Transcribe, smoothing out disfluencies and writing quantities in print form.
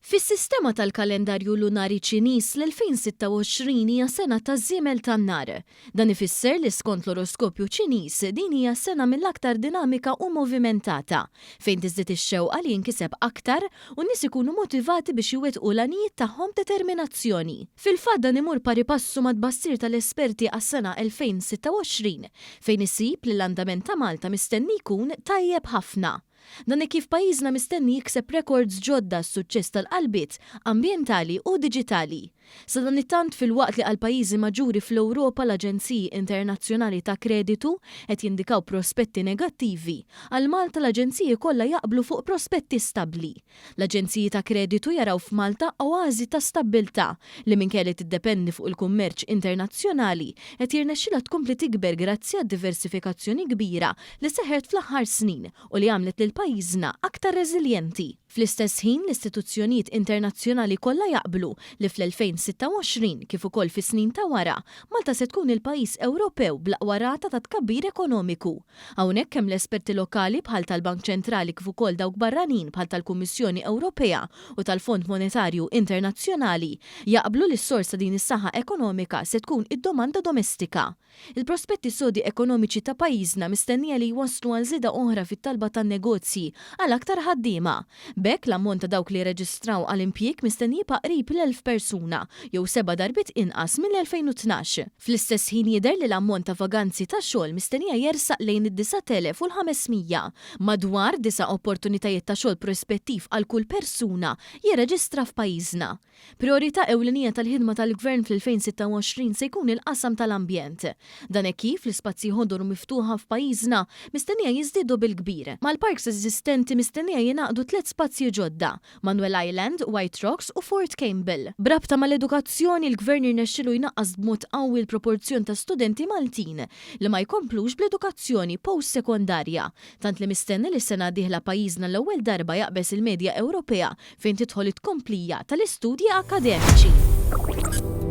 Fis-sistema tal-kalendarju lunari Ċiniż, l-2026 hija sena taż-żiemel tan-nar. Dan ifisser li skont l-oroskopju Ċiniż, din hija sena mill-aktar dinamika u movimentata, fejn tiżdied ix-xewqa li jinkiseb aktar u n-nies ikunu motivati biex iwettqu l-għanijiet tagħhom b'determinazzjoni. Fil-fatt dan imur pari passu mat-tbassir tal-esperti għas-sena 2026, fejn isib li l-andament ta' Malta mistenni jkun tajjeb ħafna. Dan hekk kif pajjiżna mistenni jikseb rekords ġodda għas-suċċess tal-qalbiet ambjentali u diġitali. Sadanittant, filwaqt li għall-pajjiżi maġġuri fl-Ewropa l-aġenziji internazzjonali ta' kreditu qed jindikaw prospetti negattivi, għal Malta l-aġenziji kollha jaqblu fuq prospetti stabbli. L-aġenziji ta' kreditu jaraw f'Malta oażi ta' stabbiltà li minkejja li tiddependi fuq il-kummerċ internazzjonali qed jirnexxilha tkompli tikber grazzi għad-diversifikazzjoni kbira li seħħet fl-aħħar snin u li għamlet lil pajjiżna aktar reżiljenti. Fl-istess ħin, l-istituzzjonijiet internazzjonali kollha jaqblu li fl-2026, kif ukoll fis-snin ta' wara, Malta se tkun il-pajjiż Ewropew bl-aqwa rata ta' tkabbir ekonomiku. Hawnhekk kemm l-esperti lokali bħal tal-Bank Ċentrali kif ukoll dawk barranin bħal tal-Kummissjoni Ewropea u tal-Fond Monetarju Internazzjonali jaqblu li s-sors ta' din is-saħħa ekonomika se tkun id-domanda domestika. Il-prospetti sodi ekonomiċi ta' pajjiżna mistennija li jwasslu għal żieda oħra fit-talba tan-negozji għal aktar ħaddiema. B'hekk, l-ammont ta' dawk li rreġistraw għal impjieg mistenni jibqa' qrib l-1,000 persuna, jew seba' darbiet inqas mill-2012. Fl-istess ħin jidher li l-ammont ta' vaganzi ta' xogħol mistennija jersaq lejn id-9,500. Madwar disa' opportunitajiet ta' xogħol prospettiv għal kull persuna jirreġistra f'pajjiżna. Prijorità ewlenija tal-ħidma tal-Gvern fl-2026 se jkun il-qasam tal-ambjent. Dan hekk kif l-ispazji ħodor u miftuħa f'pajjiżna mistennija jiżdiedu bil-kbir. Mal-parks eżistenti mistennija jingħaqdu tliet spazji ġodda, Manuel Island, White Rocks u Fort Campbell. B'rabta mal-edukazzjoni, il-Gvern irnexxielu jnaqqas b'mod qawwi l-proporzjon ta' studenti Maltin li ma jkomplux bl-edukazzjoni post-sekondarja, tant li mistenni li s-sena d-dieħla pajjiżna l-ewwel darba jaqbeż il-medja Ewropea fejn tidħol it-tkomplija tal-istudji akkademiċi.